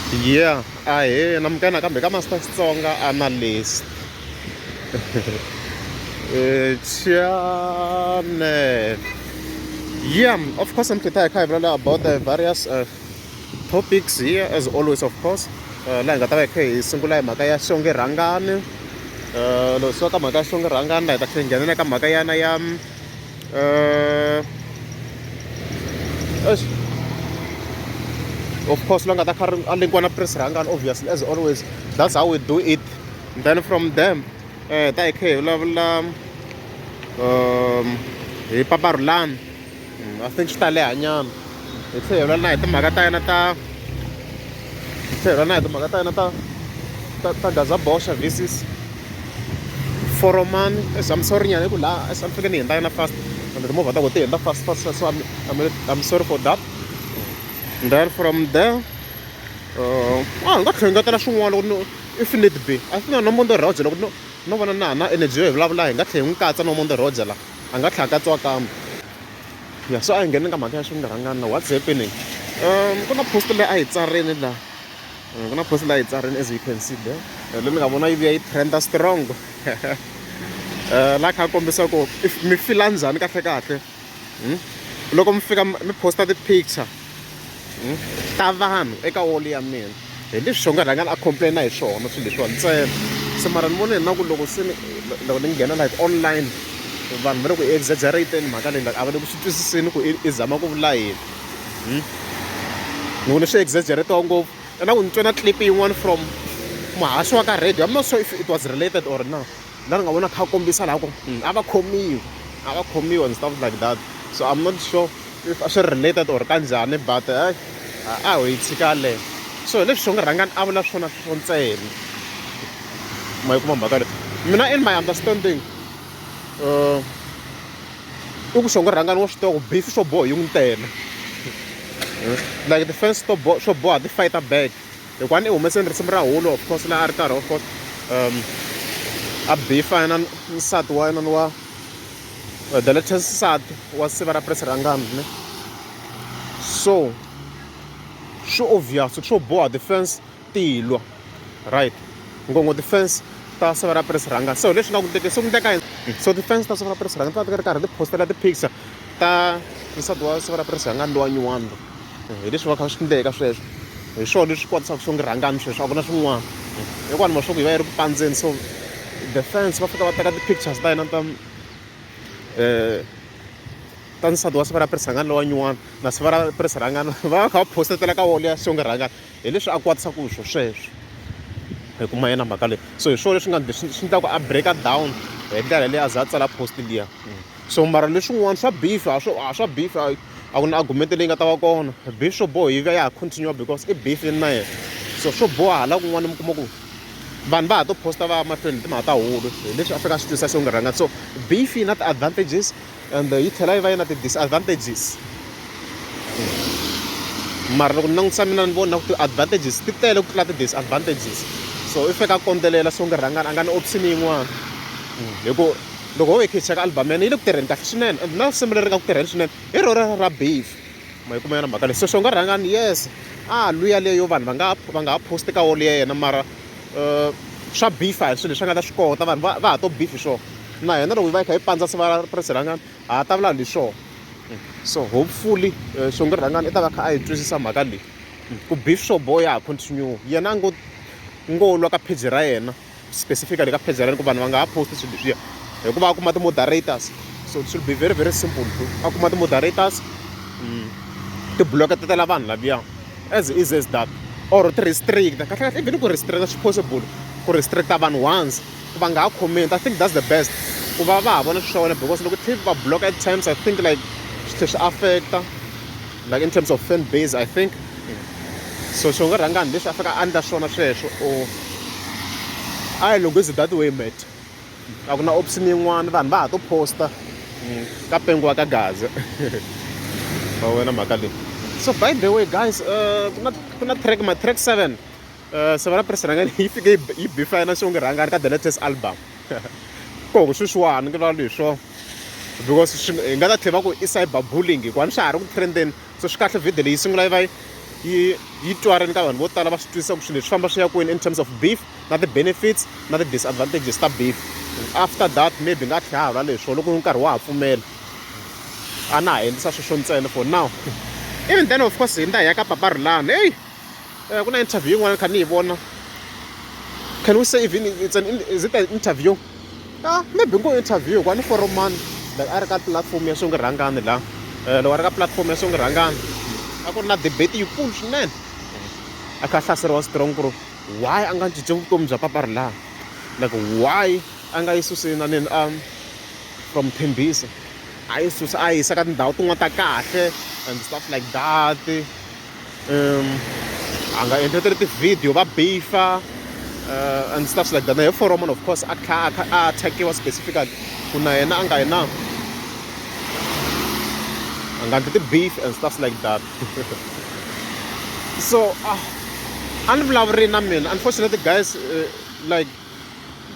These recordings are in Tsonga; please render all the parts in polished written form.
Yeah, ahee namukela nakambe ka Master Xitsonga Analyst channel. Yeah, of course I'm hi kha hi vulavula about the various topics here as always of course. Laha hi nga ta va hi kha hi sungula hi mhaka ya Xongi Rhangani. Loko swi ka mhaka ya Xongi Rhangani laha hi ta tlhela hi nghenela ka mhaka yana ya eish of course la nga ta kha a linkiwa na Prince Rhangani obviously as always that's how we do it. Then from them ta hi kha hi vulavula hi Papa Rhulani. I think swi ta leha nyana hi tlhela hi vulavula na hi timhaka ta yena ta hi tlhela hi vulavula na hi timhaka ta yena ta Gaza Boxa versus Foromani. As I'm sorry nyana hi ku laha as a ni fanekele ni hundza yena fast and timovha ta ku ti hundza fast fast, so I'm sorry for that. And then from there a hi nga tlhela hi ngetela swin'wana loko no if need be. I think na Nomonde Roger loko no vona na ha na energy yo hi vulavula hi nga tlhela hi n'wi katsa Nomonde Roger la a nga tlhela a katsiwa kambe. Ya so a hi ngheni ka mhaka ya xinkarhana what's happening. Ku na post leyi a yi tsarini la ku na post leyi a yi tsarini as you can see there leyi ni nga vona yi vuya yi trend-a strong la kha a kombisa ku if mi fila njhani kahle kahle loko mi fika mi post-a ti-picture ta vanhu eka wall ya mina hi leswi Xongi Rhangani a complain-a hi swona swilo leswiwani ntsena. Se mara ni vone na ku loko se ni loko ni nghena like online vanhu va le ku exaggerate-eni mhaka leyi like a va le ku swi twisiseni ku i zama ku vula yini. Ni vone swi exaggerate-iwa ngopfu na ku ni twe na clip yin'wana from muhaxi wa ka radio I'm not sure if it was related or not la ni nga vona kha a kombisa laha ku a va khomiwi a va khomiwi and stuff like that so I'm not sure if a swi related or kanjhani but a ho yi tshika yaleyo. So hi leswi Xongi Rhangani a vula swona sweswo ntsena ma yi kuma mhaka leyi mina in my understanding i ku Xongi Rhangani wa swi tiva ku beef swo boha yi n'wi tele like ti-fans to swo boha ti fighter back hikuva ni humeseni risimu ra hulu of course laha a ri karhi of course a beef-a na nsati wa yena wa the latest nsati wa siva ra Prince Rhangani ne so swi obvious swo boha ti-fans ti lwa right ngopfungopfu ti-fans ta siva ra Prince Rhangani so leswi nga ku ndleka se ku ndleka yini so ti-fans ta siva ra Prince Rhangani ti va ti ri karhi ti postela ti-picture ta nsati wa siva ra Prince Rhangani lowa nyuwani lo hi leswi va kha swi ndleka sweswo hi swona leswi kwatisaka Xongi Rhangani sweswo a ku na swin'wana hikuva ni ma swa ku yi va yi ri ku pandzeni so the fans va fika va teka ti-pictures ta yena ta ta nsati wa siva ra Prince Rhangani lowa nyuwani na siva ra Prince Rhangani va va kha va post-etela ka wall ya Xongi Rhangani hi leswi a kwatisaka hi swona sweswo hi kuma yena mhaka leyi so hi swona leswi nga swi endlaka ku a break-a down hi ndlela leyi a za a tsala post liya so mara leswin'wana swa beef a swo a swa beef a a ku na argument leyi nga ta va kona beef swo boha yi va ya ha continue because i beef na yena so swo boha hala kun'wana mi kuma ku vanhu va ha to post-a va ya mahlweni hi timhaka ta hulu hi leswi a fika a swi twisisa Xongi Rhangani so beef yi na ti-advantages and yi tlhela yi va yi na ti-disadvantages mara loko ni langutisa mina ni vona ku ti-advantages ti tele ku tlula ti-disadvantages so i fika a kondzelela Xongi Rhangani a nga ni option yin'wana hi ku loko ho hi kha hi cheka album ya yena yi le ku tirheni kahle swinene and na risimu leri nga ku tirheni swinene hi rona ra beef ma yi kuma yona mhaka leyi so Xongi Rhangani yes a lwiya leyo vanhu va nga ha post ka wall ya yena mara swa beef a hi swilo leswi a nga ta swi kota vanhu va ha to beef hi swona na hina loko hi va hi kha hi pandza siva ra Prince Rhangani ha ta vulavula hi swona so hopefully Xongi Rhangani i ta va kha a yi twisisa mhaka leyi ku beef swo boha ya ha continue yena a ngo ngo lwa ka page ra yena specifically ka page ra yena ku vanhu va nga ha post swilo leswiya hikuva a kuma ti-moderators so it should be very very simple a kuma ti-moderators ti block-etela vanhu laviya as easy as that or ti restrict kahle kahle even ku restrict swi possible ku restrict-a vanhu once ku va nga ha comment I think that's the best ku va va ha vona swilo swa wena because loko tlhe va block at times I think like swi tlhe swi affect-a like in terms of fan base I think so Xongi Rhangani leswi a fika a endla swona sweswo or a hi lunghisi that way mate a ku na option yin'wana vanhu va ha to post-a ka pengiwa ka Gaza ma wena mhaka leyi so by the way guys ku na track ma track 7 siva ra Prince Rhangani yi fike yi beef-a na Xongi Rhangani ka the latest album koho sweswiwani ku vulavula hi swona because swi hi nga ta tlhela va ku i cyber bullying hikuva ni swa ha ri ku trend-eni so swi kahle video leyi sungula yi va yi yi yi twarini ka vanhu vo tala va swi twisisa ku swilo leswi famba swi ya kwini in terms of beef na ti-benefits na ti-disadvantages ta beef. After that maybe nga tlhela ha vula leswo loko nkarhi wa ha pfumela a na ha endlisa sweswo ntsena for now. Even then of course hi nda hi ya ka Papa Rhulani heyi ku na interview yin'wana kha ni yi vona can we say even it's an is it an interview ah maybe ngo interview ku a ni foromani like a ri ka platform ya Songi Rhangani la loko a ri ka platform ya Songi Rhangani a ku ri na debate yikulu swinene a kha a hlaseriwa strong ku ri why a nga cinci vutomi bya Papa Rhulani like why a nga yi susi na nini from Tembisa a yi susa a yi yisa ka tindhawu tin'wana ta kahle and stuff like that a nga endleteli ti-video va beef-a and stuff like that na hi foromani of course a kha a kha a attack-iwa specifically ku na yena a nga yi na a nga endli ti-beef and stuff like that so a ni vulavuri na mina unfortunately guys like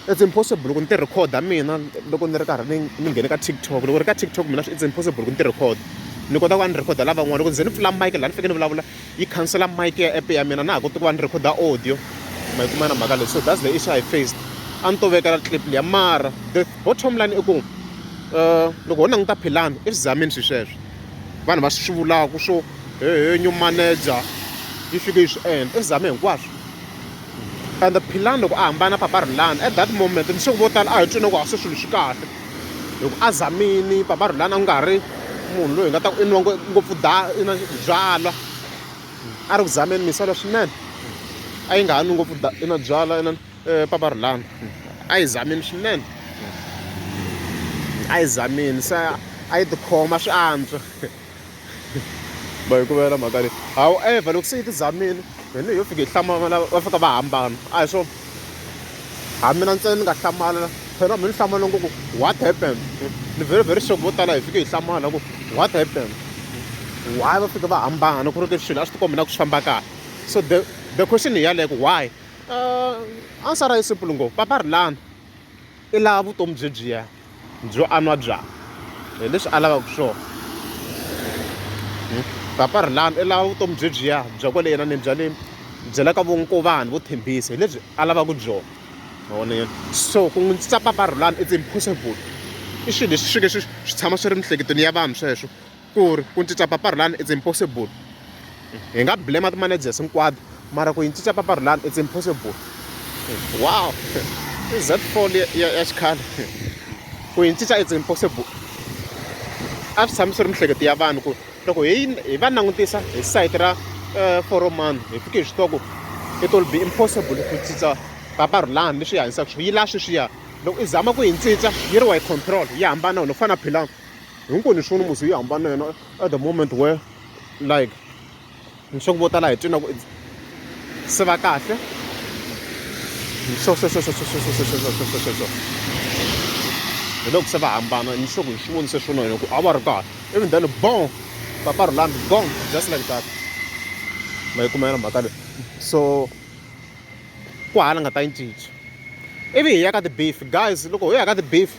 it's impossible ku ni ti record-a mina loko ni ri karhi ni ni nghene ka TikTok loko ri ka TikTok mina it's impossible ku ni ti record ni kota ku va ni record-a lavan'wana loko ni ze ni pfula mic laha ni fanekele ni vulavula yi khansela mic ya app ya mina na ha koti ku va ni record-a audio ma yi kuma na mhaka leyi so that's the issue I faced a ni to vekela clip liya mara the bottom line i ku loko ho languta Philani i swi zamini swilo sweswo vanhu va swi vulaka swo hehe new manager yi fike yi swi endla i swi zame hinkwaswo and Philani loko a hambana Papa Rhulani at that moment ni sure vo tala a hi twi na ku a se swilo swi kahle hi ku a zamini Papa Rhulani a nga ha ri munhu loyi hi nga ta ku i nwa ngopfu da i na byalwa a ri ku zameni misala swinene a yi nga ha nwi ngopfu da i na byalwa i na Papa Rhulani a yi zamini swinene a yi zamini se a yi tikhoma swi antswa. Va yi kumela mhaka leyi however loko se yi ti zamile hi ni yo fika yi hlamala va fika va hambana a hi swona ha mina ntsena ni nga hlamala phela mi ni hlamala ngopfu what happened ni very very sure vo tala hi fike hi hlamala ku what happened why va fika va hambana ku ri ke swilo a swi tikombi na ku swi famba kahle so the question hi yaleyo ku why answer yi simple ngopfu papa Rhulani i lava vutomi byebyiya byo anwa byalwa hi leswi a lavaka swona papa Rhulani i lava vutomi byebyiya bya kwale yena ni bya le bya le ka vo Nkovani vo Thembisa hi lebyi a lavaka byona ma vona so ku n'wi cinca papa Rhulani it's impossible i swilo leswi swi swi swi tshama swi ri miehleketweni ya vanhu sweswo ku ri ku cinca papa Rhulani it's impossible hi nga blame ti-managers hinkwato mara ku yi cinca papa Rhulani it's impossible wow i Z4 ya xikhale ku yi cinca it's impossible a swi tshami swi ri miehleketo ya vanhu ku loko hi hi va langutisa hi sayiti ra foromani hi fike hi swi tiva ku it will be impossible ku cinca papa Rhulani leswi hi hanyisaka swona yi la sweswiya loko i zama ku yi cinca yi ri wa yi control yi hambana wena u fana na Philani hinkwenu hi swona musi yi hambana yena at the moment where like ni sure vo tala hi twi na ku se va kahle so so so so so so so so so so so so so hi loko se va hambana ni sure ku hi swi vonise swona hina ku a va ri kahle even then bon papa Rhulani gone just like that ma yi kuma yona mhaka leyi so ku hala nga ta yi cinca ivi hi ya ka ti-beef guys loko ho ya ka ti-beef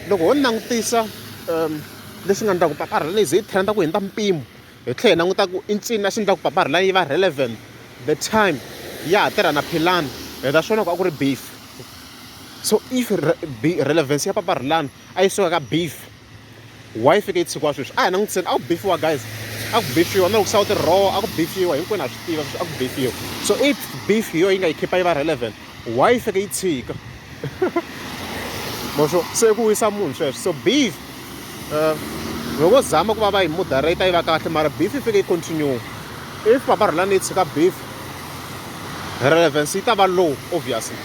loko ho langutisa leswi nga endla ku papa Rhulani yi ze yi trend-a ku hundza mpimo hi tlhela hi languta ku i ncini a xi endla ku papa Rhulani yi va relevant the time ya ha tirha na Philani hi ta swi vona ku a ku ri beef so if relevance ya papa Rhulani a yi suka ka beef why fike yi tshikiwa sweswi a hi langutiseni a ku beefiwa guys a ku beefiwa na loko South raw a ku beefiwa hinkwenu ha swi tiva sweswi a ku beefiwa so if beef hi yona yi nga yi khipa yi va relevant why yi fike yi tshika mo se ku wisa munhu sweswo so beef loko zama ku va va yi moderate yi va kahle mara beef yi fike yi continue if papa Rhulani yi tshika beef relevance yi ta va low obviously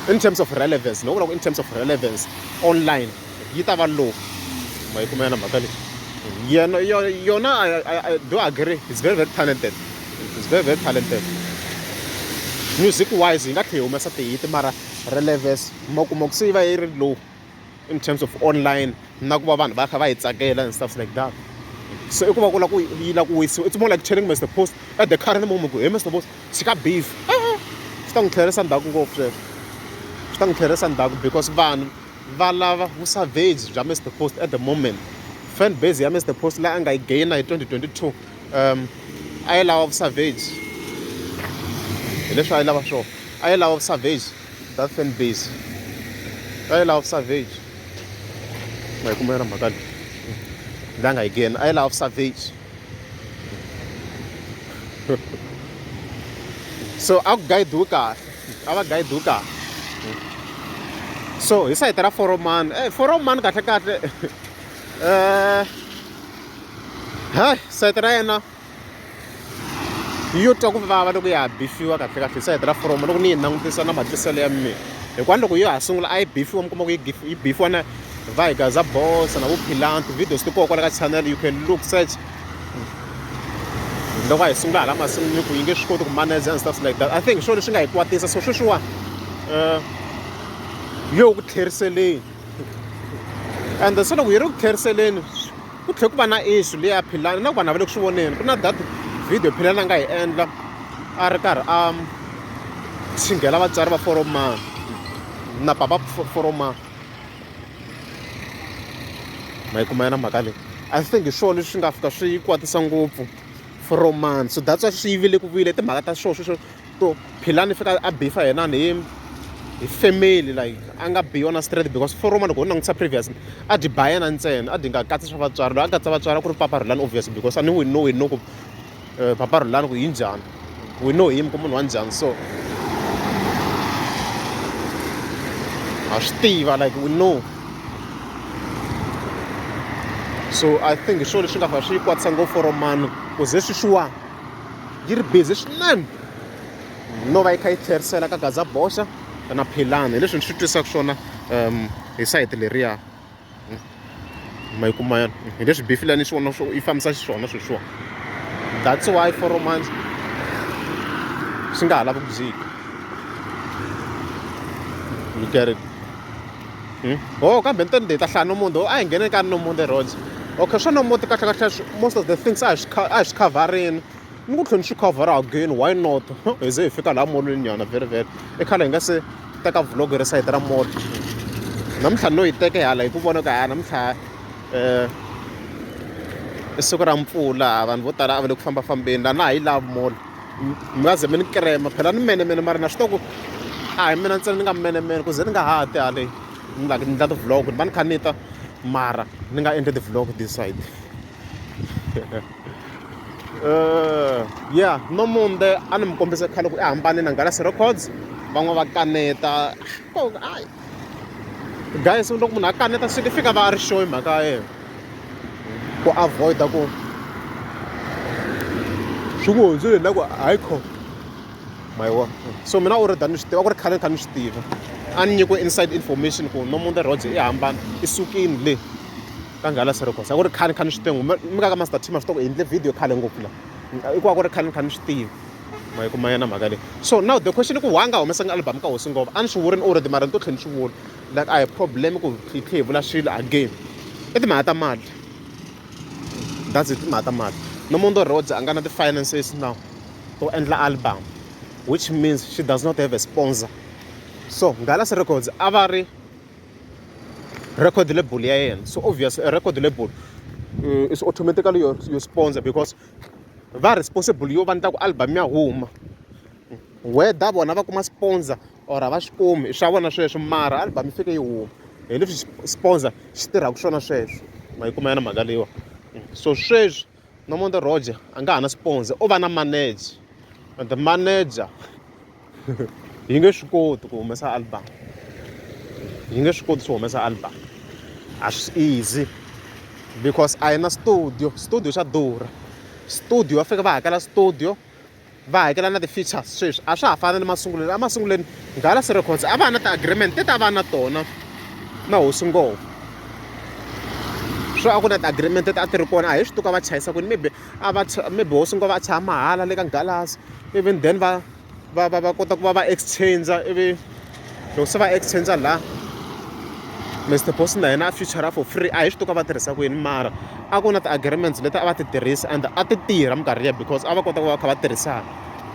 in terms of relevance no vula ku in terms of relevance online yi ta va low ma yi kuma yona mhaka leyi yena yona I do agree it's very very talented it's very very talented music wise yi nga tlhela yi humesa ti-hit mara relevance ma kuma ku se yi va yi ri low in terms of online na ku va vanhu va kha va yi tsakela and stuff like that so i ku va ku la ku yi la ku wisiwa it's more like telling Mr Post at the current moment ku hey Mr Post tshika beef swi ta n'wi tlherisa ndzhaku ngopfu sweswo swi ta n'wi tlherisa ndzhaku because vanhu va lava vusavage bya Mr Post at the moment fan base ya Mr Post laha a nga yi gain hi 2022 um A yi lava vusavage hi leswi a yi lava swona a yi lava vusavage that fan base a yi lava vusavage ma yi kuma yona mhaka leyi la nga yi nghena a yi lava vusavage so a ku guidiwi kahle a va guidiwi kahle so hi sayiti ra foromani e foromani kahle kahle um hayi sayiti ra yena yo twa ku vava loko ya ha bifiwa kahle kahle sayiti ra foroma loko ni yi langutisa na matwiselo ya mina hikuva loko yo ha sungula a yi bifiwa mi kuma ku yi bifiwa na va hi gaza bosa na vuphilani ti-videos ti kona kwala ka channel you can look search loko a hi sungula hala masin'wini ku yi nge swi koti ku manage and stuff like that I think hi swona leswi nga hi kwatisa so sweswiwani yo ku tlheriseleni and se loko yi ri ku tlheriseleni ku tlhela ku va na issue leyi ya Philani na ku vanhu a va le ku swi voneni ku na that video Philani a nga yi endla a ri karhi a tshinghela vatswari va foromani na papa foromani ma yi kuma yona mhaka leyi I think hi swona leswi nga fika swi kwatisa ngopfu foromani so that's why swi yivile ku vuyile timhaka ta swona sweswo to Philani fika a bifa yena hi hi family like a nga bi yona straight because foroma loko ho langutisa previous a dyi ba yena ntsena a dyi nga katsi swa vatswari loyi a katsa vatswari a ku ri papa Rhulani obviously because a ni we know we know ku papa Rhulani ku yi njhani we know him ku munhu wa njhani so ha swi tiva like we know so I think hi swona leswi nga fika swi yi kwatisa ngopfu foromani ku ze sweswiwani yi ri busy swinene no va yi kha yi tlherisela ka Gaza Boxa na Philani hi leswi ni swi twisaka swona hi sayiti leriya ma yi kuma yona hi leswi beef liya ni swi vona swo yi fambisa xiswona sweswiwa that's why foromani swi nga ha lavi ku jika you get it. Oh kambe ni te ni ta hlaya Nomonde a hi nghene ka Nomonde Roger okay swa Nomonde kahle kahle most of the things a hi swi a hi swi khavharini ni ku tlhela ni swi khavhara again why not hi ze hi fika laha molweni nyana very very i khale hi nga se teka vlog ri sayiti ra mall namuntlha no yi teke hala hi ku vona ku ha namuntlha um i siku ra mpfula vanhu vo tala a va le ku fambafambeni laha na ha yi lavi mall mi nga ze mi ni krema phela ni menemene mara na swi tiva ku a hi mina ntsena ni nga menemene ku ze ni nga ha ti hale ni la ni endla ti-vlog ni va ni kha ni ta mara ni nga endli ti-vlog this side ya Nomonde a ni mi kombisa khale ku i hambane na Nghalasi Records van'wana va kaneta guys loko munhu a kaneta swi fika va ri sure hi mhaka ya yena ku avoid-a ku swi ku hundzile na ku hayi kho ma yi vona so mina already a ni swi tiva ku ri khale ni kha ni swi tiva a ni nyikiwe inside information ku Nomonde Roger i hambana i sukile le ka Nghalasi Records a ku ri khale ni kha ni swi tiva mi ka ka Master T ma swi tiva ku hi endle video khale ngopfu la i ku va ku ri khale ni kha ni swi tiva ma yi kuma yona mhaka leyi so now the question i ku why a nga humesanga album ka hosi ngova a ni swi vurini already mara ni to tlhela ni swi vula like a hi problem ku hi tlhe hi vula swilo again i timhaka ta mali that's it timhaka ta mali Nomonde Roger a nga na ti-finances now to endla album which means she does not have a sponsor so Nghalasi Records a va ri record label ya yena so obviously a record label is automatically your sponsor because va responsible yo va endla ku album ya huma whether vona va kuma sponsor or a va xi kumi i swa vona sweswo mara album yi fike yi huma hi leswi sponsor xi tirhaka swona sweswo ma yi kuma yana mhaka leyiwa so sweswi Nomonde Roger a nga ha na sponsor o va na manager and the manager yi nge swi koti ku humesa album yi nge swi koti swi humesa album a swi easy because a yi na studio studio xa durha studio va fika va hakela studio va hakela na ti-features sweswi a swa ha fani na masungulweni emasungulweni Galaxy Records a va na ti-agreement teti a va na tona na hosi ngoma swo a ku na ti-agreement teti a ti ri kona a hi swi tuka va chayisa kwini maybe a va maybe hosi ngoma a chaya mahala le ka Galaxy even then va va va va kota ku va va exchange ivi loko se va exchange la Mister Post na yena a feature for free a hi swi tuka va tirhisa ku yini mara a ku na ti-agreements leti a va ti tirhisa and a ti tirha minkarhi liya because a va kota ku va kha va tirhisana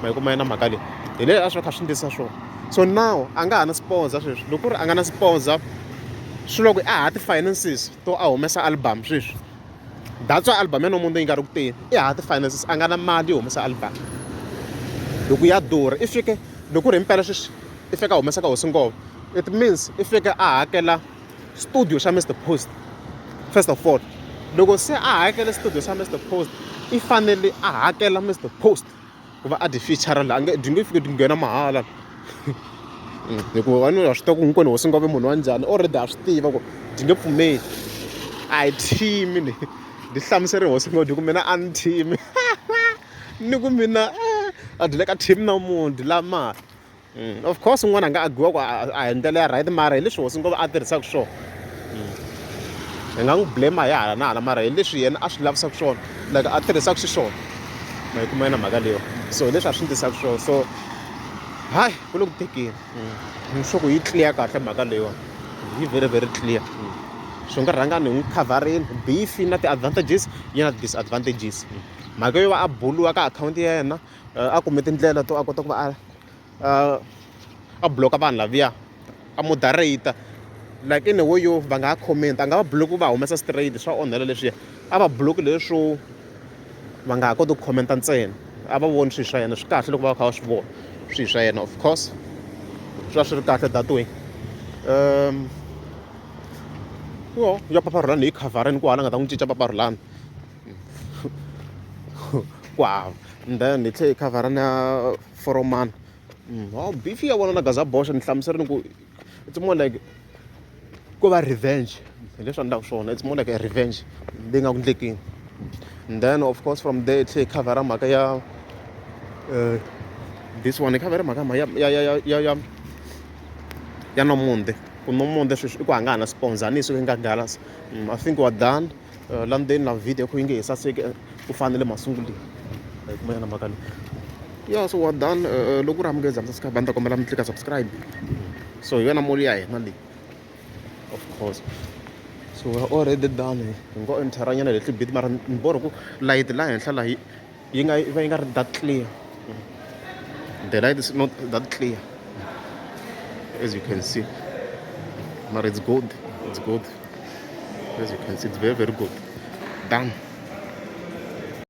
ma yi kuma yona mhaka leyi hi leyi a swi va kha swi endlisa swona so now a nga ha na sponsor sweswi loko ku ri a nga na sponsor swi loko a ha ti-finances to a humesa album sweswi. That's why album ya Nomuntu yi nga ri ku teni. I hava ti-finances a nga na mali yo humesa album. Hi ku ya durha i fike loko ku ri himpela sweswi i fika a humesa ka hosi ngoma it means i fike a hakela studio xa Mister Post first of all. Loko se a hakele studio xa Mister Post i fanele a hakela Mister Post ku va a dyi feature laha a nge dyi nge fiki dyi nghena mahala hikuva wanuna wa swi tiva ku hinkwenu hosi ngove munhu wa njhani already ha swi tiva ku dyi nge pfumeli a hi team ni dyi hlamuseri hosi ngove dyi ku mina a ni team ni ku mina a dyi le ka team na munhu dyi lava mali. Of course un'wana a nga argue ku a hi ndlela ya right mara hi leswi hosi ngopfu a tirhisaka swona hi nga n'wi blame hi hala na hala mara hi leswi yena a swi lavisaka swona like a tirhisaka xiswona ma yi kuma yena mhaka leyiwa so hi leswi a swi endlisaka swona so hayi ku le ku tekeni ni sure ku yi clear kahle mhaka leyiwa yi very very clear swi nga rhanga ni n'wi khavharini beef yi na ti-advantages yi na ti-disadvantages mhaka yo va a buluwa ka akhawunti ya yena a kume tindlela to a kota ku va a a block-a vanhu laviya a moderator like in a way yo va nga ha comment a nga va block va humesa straight swa onhela leswiya a va block leswo va nga ha koti ku comment ntsena a va voni swilo swa yena swi kahle loko va kha va swi vona swilo swa yena of course swi va swi ri kahle that way um yo ya Papa Rhulani hi khavhareni ku hala nga ta n'wi cinca Papa Rhulani ku hava and then hi tlhela hi khavhara na foromani oh beef ya vona na Gaza Boxa ni hlamuserile ku it's more like ko va revenge hi leswi a ni lava swona it's more like a revenge leyi nga ku endlekeni and then of course from there hi tlhela hi khavhara mhaka ya this one hi khavhara mhaka ya ya ya ya ya ya Nomonde ku Nomonde sweswi i ku a nga ha na sponsor a ni yi suke nga Galaxy I think we are done. La ndzeni la video ku yi nge he saseki ku fana na le masunguleni hi kuma yona mhaka leyi ya so wa done loko ku ri amukeza mi subscribe a ni ta kombela mi tlika subscribe so hi yona mall ya hina leyi of course so we are already done hi ngo enter nyana little bit mara ni borha ku layiti la henhla la yi nga yi va yi nga ri that clear the light is not that clear as you can see mara it's good it's good as you can see it's very very good done.